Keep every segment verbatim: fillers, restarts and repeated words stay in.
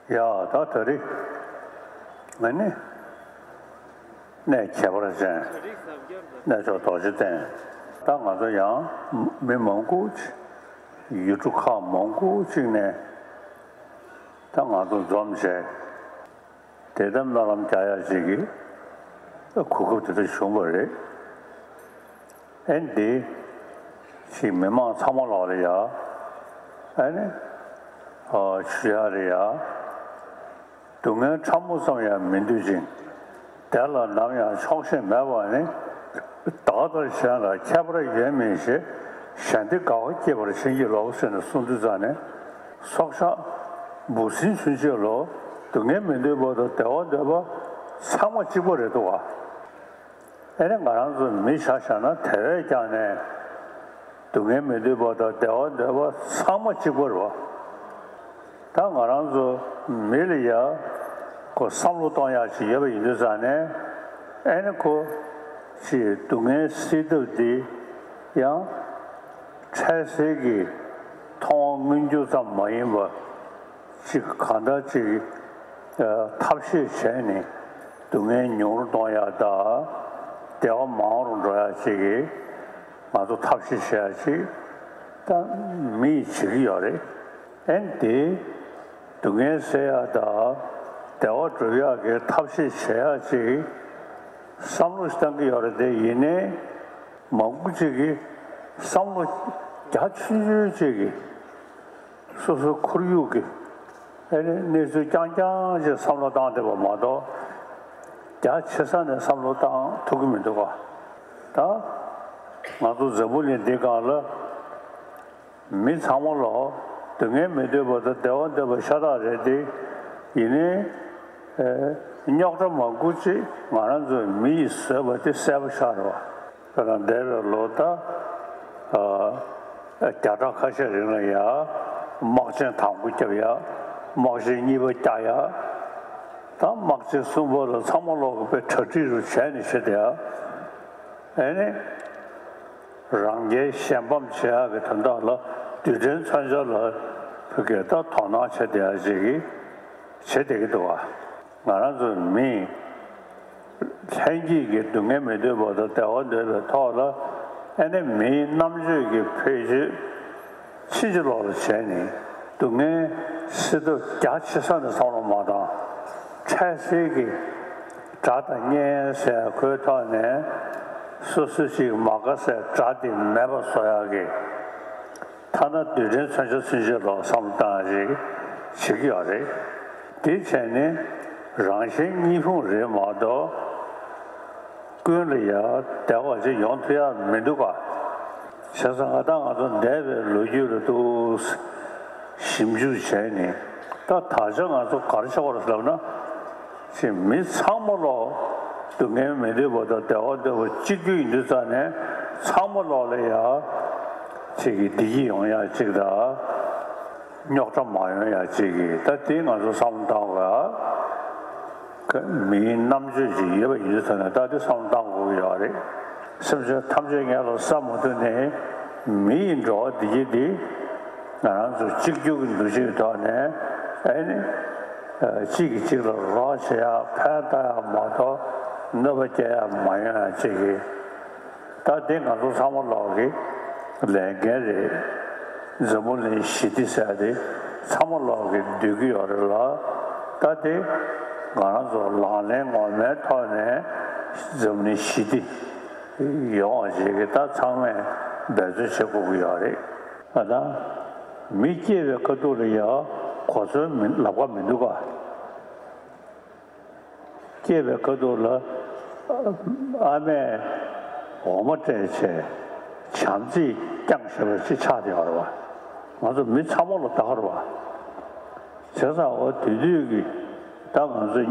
ཡ་ད་ད་རེས་ང་ནི་གནས་ཁྱད་པར་ཅན་གནས་མཆོག་རྡོ་རྗེ་གདན། ད་ང་ཚོ་ཡང་མི་མང་པོ་ཅིག་ཡུལ་གྲུ་ཁག་མང་པོ་ཅིག་ནས་ད་ང་ཚོ་འཛོམས་བྱས། དེ་ལྟར་སྨོན་ལམ་རྒྱག་ཡ་ཅིག་གི་གོ་སྐབས་དེ་འདྲ་བྱུང་བ་རེད། ཨེ་འདི་ཞིག་མི་མང་ཚང་མ་ལོག་ལ་ཡ་ཨེ་ནི་ཨ་ཞུ་ཡ་རེད་ཡ། སྡུག་བསྔལ་ཕྲ་མོ་ཙམ་ཡང་མི་འདོད་ཅིང་། དེ་ལ་ནམ་ཡང་ཆོག་ཤེས་མེད་པ་ནི། བདག་དང་གཞན་ལ་ཁྱད་པར་ཡོད་མིན་ཞེས། གཞན་བདེ་དགའ་བ་སྐྱེད་པར་བྱིན་གྱིས་རློབས་ཟེར་ནས་གསུངས་དུས་ཙང་ནས། སྲོག་ཆགས་འབུ་སྲིན་ཚུན་ཆད་ལོ། སྡུག་བསྔལ་མི་འདོད་པ་དང་བདེ་བ་འདོད་པ་ཚང་མ་གཅིག་པ་རེད་འདུག་བ། ཨེ་ནི་ང་རང་ཚོ་མི་ཆ་བཞག་ན་དེ་བས་ཀྱང་ནས་སྡུག་བསྔལ་མི་འདོད་པ་དང་བདེ་བ་འདོད་པ་ཚང་མ་གཅིག་པ་རེད་བ། ད་ང་རང་ཚོ་མི་ལ་ཡ་ཁོ་བསམ་བློ་གཏོང་ཡག་ཅིག་ཡོད་པ་ཡིན་དུས་ཙང་ནས། ཨེ་ནི་ཁོ་ཅིག་སྡུག་བསྔལ་སེལ་ཐབས་འདི་ཡང་འཕྲལ་སེལ་གྱི་མཐོང་བ་མངོན་གྱུར་ཙམ་མ་ཡིན་པ་ཅིག་གང་ལྟར་ཅིག་ཐབས་ཤེས་བྱས་ནས་སྡུག་བསྔལ་ཉུང་རུ་གཏོང་ཡག་དང་བདེ་བ་མང་རུ་འགྲོ་ཡག་ཅིག་གི་ང་ཚོ་ཐབས་ཤེས་བྱེད་ཡག་ཅིག་ད་མི་ཡིས་བྱེད་ཀྱི་ཡོད་རེད། ཨེ་ནི་དེ། སྡུག་བསྔལ་སེལ་ཡག་དང་བདེ་བ་སྒྲུབ་ཡག་གི་ཐབས་ཤེས་བྱེད་ཡག་ཅིག་བསམ་བློ་ཞིག་བཏང་གི་ཡོད་རེད་དེ། ཡིན་ནའི་མང་པོ་ཅིག་གིས་བསམ་བློ་རྒྱ་ཆུང་ཆུང་ཅིག་གིས་སོ་སོའི་ཁོར་ཡུག་གི་ཨེ་ནི་གནས་ཚུལ་རྐྱང་རྐྱང་ཅིག་བསམ་བློ་བཏང་བསྡད་པ་མ་གཏོགས། རྒྱ་ཆེ་ས་ནས་བསམ་བློ་བཏང་ཐུབ་ཀྱི་མི་འདུག་ག་ད་ང་ཚོ་འཛམ་བུ་གླིང་འདི་སྒང་ལ། མི་ཚང་མ་ལོ་སྡུག་བསྔལ་མི་འདོད་པ་དང་བདེ་བ་འདོད་པ་ཤ་སྟག་རེད་དེ། ཡིན་ནའི་རྙོག་དྲ་མང་པོ་ཅིག་ང་རང་ཚོའི་མི་ཡིས་བཟོས་པ་དེ་གསལ་པོ་ཤར་བ། དཔེར་ན་འདས་པའི་ལོ་ད་བརྒྱ་ཕྲག་ཁ་ཤས་རིང་ལ་ཡ་དམག་ཆེན་དང་པོ་བརྒྱབ་ཡ། དམག་ཆེན་གཉིས་པ་བརྒྱབ་ཡ། ད་དམག་ཆེན་གསུམ་པ་ལ་ཚང་མ་ལོག་གི་དཔེ་གྲ་སྒྲིག་རུ་བྱས་ནས་བྱེད་དེ་ཡ། ཨེ་ནི། རང་རྒྱལ་གཞན་ཕམ་བྱེད་ཡག་གི་དོན་དག་ལ་རྡུལ་ཕྲན་མཚོན་ཆ་ལ་ཕ་གིར་ད་དོ་སྣང་བྱེད་བསྡད་ཡག་ཅིག་གིས་བྱེད་བསྡད་ཀྱི་འདུག་བ། ང་རང་ཚོ་མིས་ལྷན་སྐྱེས་ཀྱི་སྡུག་བསྔལ་མི་འདོད་པ་དང་བདེ་བ་འདོད་པའི་ཐོག་ལ། ཨེ་ནི་མིའི་རྣམ་དཔྱོད་ཀྱི་བེད་སྤྱོད་ཕྱིན་ཅི་ལོག་ལ་བྱས་ནས་སྡུག་བསྔལ་སེལ་ཐབས་རྒྱ་ཆེ་ས་ནས་བསམ་བློ་མ་བཏང་། འཕྲལ་སེལ་གྱི་དགྲ་དང་གཉེན་ཟེར་ཁོའི་ཐོག་ནས་སོ་སོ་ཞིག་མ་དགའ་སའི་དགྲ་དེ་མེད་པ་བཟོ་ཡག་གི། ཐ་ན་རྡུལ་ཕྲན་མཚོན་ཆ་ཚུན་ཆད་ལོག་བསམ་བློ་བཏང་ཡག་ཅིག་བྱེད་ཀྱི་ཡོད་རེད། དེ་བྱས་ནས་རང་གཞན་གཉིས་ཕུང་རེད་མ་གཏོགས། ཀུན་ལ་ཡ་བདེ་བ་ཅིག་ཡོང་ཐུབ་ཡག་མི་འདུག་ག་བྱས་ཙང་ང་དང་ང་ཚོ་འདས་པའི་ལོ་རྒྱུས་ལ་ཏོག་ཙམ་ཞིབ་འཇུག་བྱས་ནས། ད་ད་ཆ་ང་ཚོ་ག་རེ་བྱེད་དགོས་རེད་ལབ་ན། ཅིག་མི་ཚང་མ་ལོག་སྡུག་བསྔལ་མི་འདོད་པ་དང་བདེ་བ་འདོད་པ་གཅིག་གྱུར་ཡིན་དུས་ཙང་ནས། ཚང་མ་ལོག་ལ་ཡ་ཅིག་གི་བདེ་སྐྱིད་ཡོང་ཡག་ཅིག་དང་རྙོག་དྲ་མ་ཡོང་ཡག་ཅིག་གི། ད་དེ་ང་ཚོ་བསམ་བློ་བཏང་དགོས་ཨ། མིའི་རྣམ་དཔྱོད་ཅིག་ཡོད་པ་ཡིན་དུས་ཙང་ནས། ད་དེ་བསམ་བློ་བཏང་དགོས་ཀྱི་ཡོད་རེད། སེམས་ཅན་ཐམས་ཅད་ངན་ལ་བསམ་མ་ཐུབ་ནས། མི་ཡི་འགྲོ་བ་བདེ་སྐྱིད་འདི་ང་རང་ཚོ་གཅིག་གྱུར་གྱི་འདུ་ཤེས་ཐོག་ནས། ཨེ་ནི། གཅིག་གིས་གཅིག་ལ་རོགས་བྱེད་ཡག་ཕན་བཏགས་ཡག་མ་གཏོགས་གནོད་པ་སྐྱེལ་ཡག་མ་ཡོང་ཡག་ཅིག་གི། ད་དེ་ང་ཚོ་ཚང་མ་ལོག་གི་ལས་འགན་རེད། འཛམ་བུ་གླིང་ཞི་བདེ་ཟེར་དེ་ཚང་མ་ལོག་གི་འདོད་ཀྱི་ཡོད་རེད་ལ། ད་དེ་ང་རང་ཚོ་ལག་ལེན་ངོ་མའི་ཐོག་ནས་འཛམ་བུ་གླིང་ཞི་བདེ་ཡོང་བ་ཞིག་གི་ད་ཚང་མས་འབད་བརྩོན་བྱེད་དགོས་ཀྱི་ཡོད་རེད། ད་ལྟ་མི་སྐྱེས་པའི་ཁ་ཐུག་ལ་ཡ་གོ་མཚོན་མི་ལབ་ཀ་མི་འདུག་ག་སྐྱེས་པའི་ཁ་ཐུག་ལ་ཨ་མས་འོ་མ་སྤྲད་བྱས་བྱམས་བརྩེས་བསྐྱངས་བཞག་པ་ཅིག་ཆགས་བསྡད་ཡོད་རེད་བ། ང་ཚོ་མི་ཚང་མ་ལ་ལྟ་གི་རེད་བ། བྱས་ཙང་འོ་དེ་དུས་ཀྱི་ད་ང་ཚོ་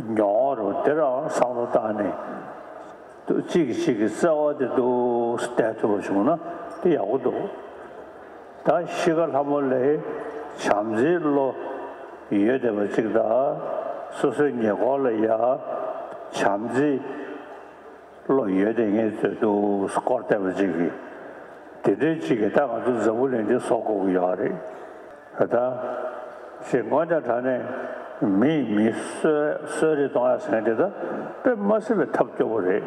མྱོང་བ་རེད་བ། དེ་རང་བསམ་བློ་བཏང་ནས། གཅིག་གིས་གཅིག་གི་བརྩེ་བ་དེ་འདུག་སེ་བསྡད་ཐུབ་པ་བྱུང་ན་དེ་ཡག་པོ་འདུག་ད་ཤི་ཁ་ལྷ་མོ་ལ་བྱམས་བརྩེའི་བློ་ཡོད་བསྡད་པ་གཅིག་དང་། སོ་སོའི་ཉེ་འཁོར་ལ་ཡ་བྱམས་བརྩེའི་བློ་ཡོད་བསྡད་མཁན་ཚོས་འདུག་སེ་བསྐོར་བསྡད་པ་གཅིག་གིས། དེ་འདྲའི་གཅིག་གིས་ད་ང་ཚོ་འཛམ་བུ་གླིང་འདི་བཟོ་དགོས་ཀྱི་ཡོད་རེད། ད་ལྟ་ ཞེས་མགོ་བརྒྱ་དྲགས་ནས་མིས་མི་གསོད་གསོད་རེས་གཏོང་ཡ་ཟེར་མཁན་དེ་ད་དཔེ་མ་སྲིད་པའི་ཐབས་སྐྱོ་པོ་རེད།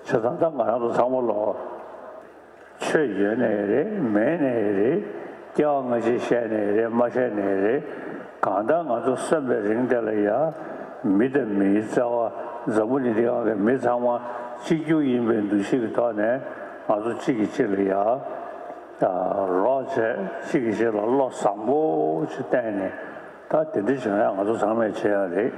བྱས་ཙང་ད་ང་རང་ཚོ་ཚང་མ་ལོ། ཆོས་ཡོད་ནའི་རེད་མེད་ནའི་རེད། སྐྱེ་བ་སྔ་ཕྱི་བཤད་ནའི་རེད་མ་བཤད་ནའི་རེད། གང་ལྟར་ང་ཚོ་གསོན་པའི་རིང་དེ་ལ་ཡ། མི་དང་མིའི་བརྩེ་བ། འཛམ་བུ་གླིང་འདི་སྒང་གི་མི་ཚང་མ་གཅིག་གྱུར་ཡིན་པའི་འདུ་ཤེས་ཀྱི་ཐོག་ནས་ང་ཚོ་གཅིག་གིས་གཅིག་ལ་ཡ། རོགས་བྱས་གཅིག་གིས་གཅིག་ལ་བློ་བཟང་པོ་ཅིག་བསྟན་ནས། ད་དེ་འདྲ་བྱུང་ཡ་ང་ཚོ་ཚང་མས་བྱེད་ཡ་རེད།